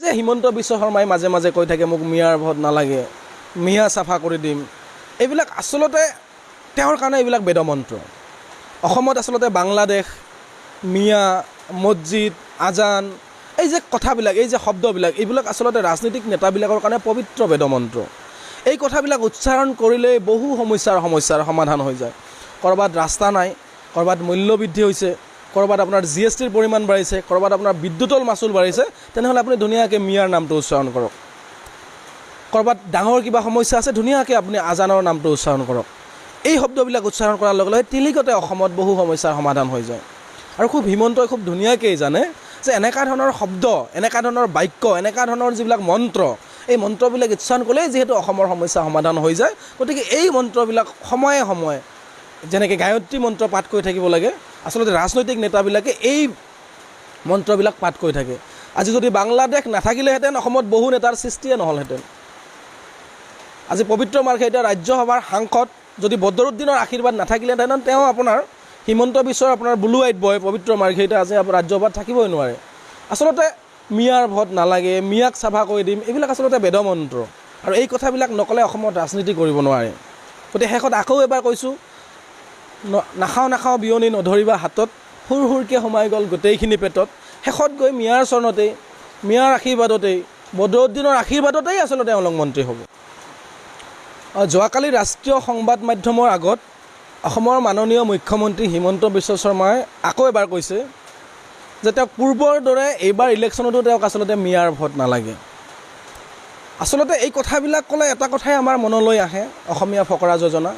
যে হিমন্ত বিশ্ব শৰ্মাই মাজে মাজে কৈ থাকে, মোক মিয়াৰ ভোট নালাগে, মিয়া চাফা কৰি দিম, এইবিলাক আচলতে তেওঁৰ কাৰণে এইবিলাক বেদমন্ত্ৰ। অসমত আচলতে বাংলাদেশ, মিয়া, মছজিদ, আজান, এই যে কথাবিলাক, এই যে শব্দবিলাক, এইবিলাক আচলতে ৰাজনৈতিক নেতাবিলাকৰ কাৰণে পবিত্ৰ বেদমন্ত্ৰ। এই কথাবিলাক উচ্চাৰণ কৰিলেই বহু সমস্যাৰ সমাধান হৈ যায়। ক'ৰবাত ৰাস্তা নাই, ক'ৰবাত মূল্যবৃদ্ধি হৈছে, ক'ৰবাত আপোনাৰ জিএছটিৰ পৰিমাণ বাঢ়িছে, ক'ৰবাত আপোনাৰ বিদ্যুতৰ মাচুল বাঢ়িছে, তেনেহ'লে আপুনি ধুনীয়াকৈ মিয়াৰ নামটো উচ্চাৰণ কৰক। ক'ৰবাত ডাঙৰ কিবা সমস্যা আছে, ধুনীয়াকৈ আপুনি আজানৰ নামটো উচ্চাৰণ কৰক। এই শব্দবিলাক উচ্চাৰণ কৰাৰ লগে লগে তিলিকতে অসমত বহু সমস্যাৰ সমাধান হৈ যায়। আৰু খুব হিমন্তই খুব ধুনীয়াকৈ জানে যে এনেকুৱা ধৰণৰ শব্দ, এনেকুৱা ধৰণৰ বাক্য, এনেকুৱা ধৰণৰ যিবিলাক মন্ত্ৰ, এই মন্ত্ৰবিলাক উচ্চাৰণ কৰিলেই যিহেতু অসমৰ সমস্যা সমাধান হৈ যায়, গতিকে এই মন্ত্ৰবিলাক সময়ে সময়ে যেনেকৈ গায়ত্ৰী মন্ত্ৰ পাঠ কৰি থাকিব লাগে, আচলতে ৰাজনৈতিক নেতাবিলাকে এই মন্ত্ৰবিলাক পাঠ কৰি থাকে। আজি যদি বাংলাদেশ নাথাকিলেহেঁতেন, অসমত বহু নেতাৰ সৃষ্টিয়ে নহ'লহেঁতেন। আজি পবিত্ৰ মাৰ্ঘেৰিটা ৰাজ্যসভাৰ সাংসদ যদি বদৰুদ্দিনৰ আশীৰ্বাদ নাথাকিলেহেঁতেন, তেওঁ আপোনাৰ হিমন্ত বিশ্বৰ আপোনাৰ ব্লু আইড বয় পবিত্ৰ মাৰ্ঘেৰিটা আজি ৰাজ্যসভাত থাকিবই নোৱাৰে। আচলতে মিয়াৰ ভোট নালাগে, মিয়াক চাফা কৰি দিম, এইবিলাক আচলতে বেদমন্ত্ৰ। আৰু এই কথাবিলাক নক'লে অসমত ৰাজনীতি কৰিব নোৱাৰে। গতিকে শেষত আকৌ এবাৰ কৈছোঁ, নাখাওঁ নাখাওঁ বিয়নী নধৰিবা হাতত, সুৰ সুৰকৈ সোমাই গ'ল গোটেইখিনি পেটত। শেষত গৈ মিয়াৰ চৰণতেই, মিয়াৰ আশীৰ্বাদতেই, বদৰুদ্দিনৰ আশীৰ্বাদতেই আচলতে তেওঁলোক মন্ত্ৰী হ'ব। যোৱাকালি ৰাষ্ট্ৰীয় সংবাদ মাধ্যমৰ আগত অসমৰ মাননীয় মুখ্যমন্ত্ৰী হিমন্ত বিশ্ব শৰ্মাই আকৌ এবাৰ কৈছে যে তেওঁক পূৰ্বৰ দৰে এইবাৰ ইলেকশ্যনতো তেওঁক আচলতে মিয়াৰ ভোট নালাগে। আচলতে এই কথাবিলাক ক'লে এটা কথাই আমাৰ মনলৈ আহে, অসমীয়া ফকৰা যোজনা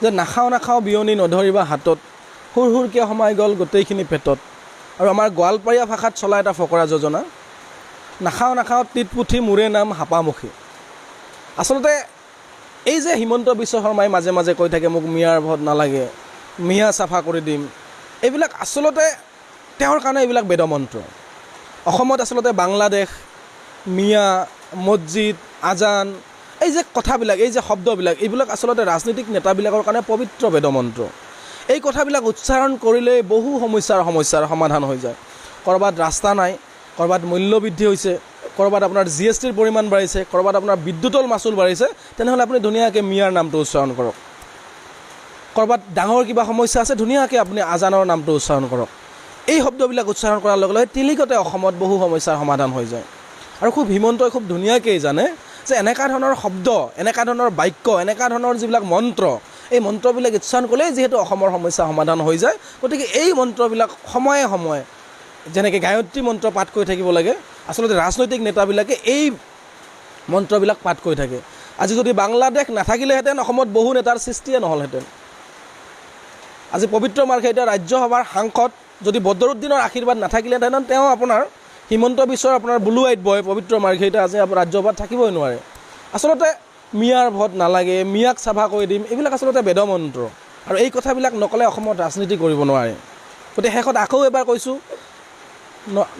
যে নাখাওঁ নাখাওঁ বিয়নী নধৰিবা হাতত, সুৰ সুৰকৈ সোমাই গ'ল গোটেইখিনি পেটত। আৰু আমাৰ গোৱালপৰীয়া ভাষাত চলা এটা ফকৰা যোজনা, নাখাওঁ নাখাওঁ তিত পুঠি মোৰে নাম হাপামুখী। আচলতে এই যে হিমন্ত বিশ্ব শৰ্মাই মাজে মাজে কৈ থাকে, মোক মিয়াৰ ভোট নালাগে, মিয়া চাফা কৰি দিম, এইবিলাক আচলতে তেওঁৰ কাৰণে এইবিলাক বেদমন্ত্ৰ। অসমত আচলতে বাংলাদেশ, মিয়া, মছজিদ, আজান, এই যে কথাবিলাক, এই যে শব্দবিলাক, এইবিলাক আচলতে ৰাজনৈতিক নেতাবিলাকৰ কাৰণে পবিত্ৰ বেদমন্ত্ৰ। এই কথাবিলাক উচ্চাৰণ কৰিলেই বহু সমস্যাৰ সমাধান হৈ যায়। ক'ৰবাত ৰাস্তা নাই, ক'ৰবাত মূল্যবৃদ্ধি হৈছে, ক'ৰবাত আপোনাৰ জিএছটিৰ পৰিমাণ বাঢ়িছে, ক'ৰবাত আপোনাৰ বিদ্যুতৰ মাচুল বাঢ়িছে, তেনেহ'লে আপুনি ধুনীয়াকৈ মিয়াৰ নামটো উচ্চাৰণ কৰক। ক'ৰবাত ডাঙৰ কিবা সমস্যা আছে, ধুনীয়াকৈ আপুনি আজানৰ নামটো উচ্চাৰণ কৰক। এই শব্দবিলাক উচ্চাৰণ কৰাৰ লগে লগে তিলিকতে অসমত বহু সমস্যাৰ সমাধান হৈ যায়। আৰু খুব হিমন্তই খুব ধুনীয়াকৈ জানে যে এনেকুৱা ধৰণৰ শব্দ, এনেকুৱা ধৰণৰ বাক্য, এনেকুৱা ধৰণৰ যিবিলাক মন্ত্ৰ, এই মন্ত্ৰবিলাক উচ্চাৰণ কৰিলেই যিহেতু অসমৰ সমস্যা সমাধান হৈ যায়, গতিকে এই মন্ত্ৰবিলাক সময়ে সময়ে যেনেকৈ গায়ত্ৰী মন্ত্ৰ পাঠ কৰি থাকিব লাগে, আচলতে ৰাজনৈতিক নেতাবিলাকে এই মন্ত্ৰবিলাক পাঠ কৰি থাকে। আজি যদি বাংলাদেশ নাথাকিলেহেঁতেন, অসমত বহু নেতাৰ সৃষ্টিয়ে নহ'লহেঁতেন। আজি পবিত্ৰ মাৰ্ঘেৰিটা ৰাজ্যসভাৰ সাংসদ যদি বদৰুদ্দিনৰ আশীৰ্বাদ নাথাকিলেহেঁতেন, তেওঁ আপোনাৰ হিমন্ত বিশ্বৰ আপোনাৰ ব্লু আইড বয় পবিত্ৰ মাৰ্ঘেৰিটা আজি ৰাজ্যসভাত থাকিবই নোৱাৰে। আচলতে মিয়াৰ ভোট নালাগে, মিয়াক চাফা কৰি দিম, এইবিলাক আচলতে বেদমন্ত্ৰ। আৰু এই কথাবিলাক নক'লে অসমত ৰাজনীতি কৰিব নোৱাৰে। গতিকে শেষত আকৌ এবাৰ কৈছোঁ,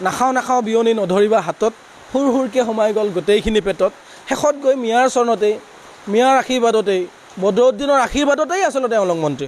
নাখাওঁ নাখাওঁ বিয়নী নধৰিবা হাতত, সুৰ সুৰকৈ সোমাই গ'ল গোটেইখিনি পেটত। শেষত গৈ মিয়াৰ চৰণতেই, মিয়াৰ আশীৰ্বাদতেই, বদৰুদ্দিনৰ আশীৰ্বাদতেই আচলতে তেওঁলোক মন্ত্ৰী।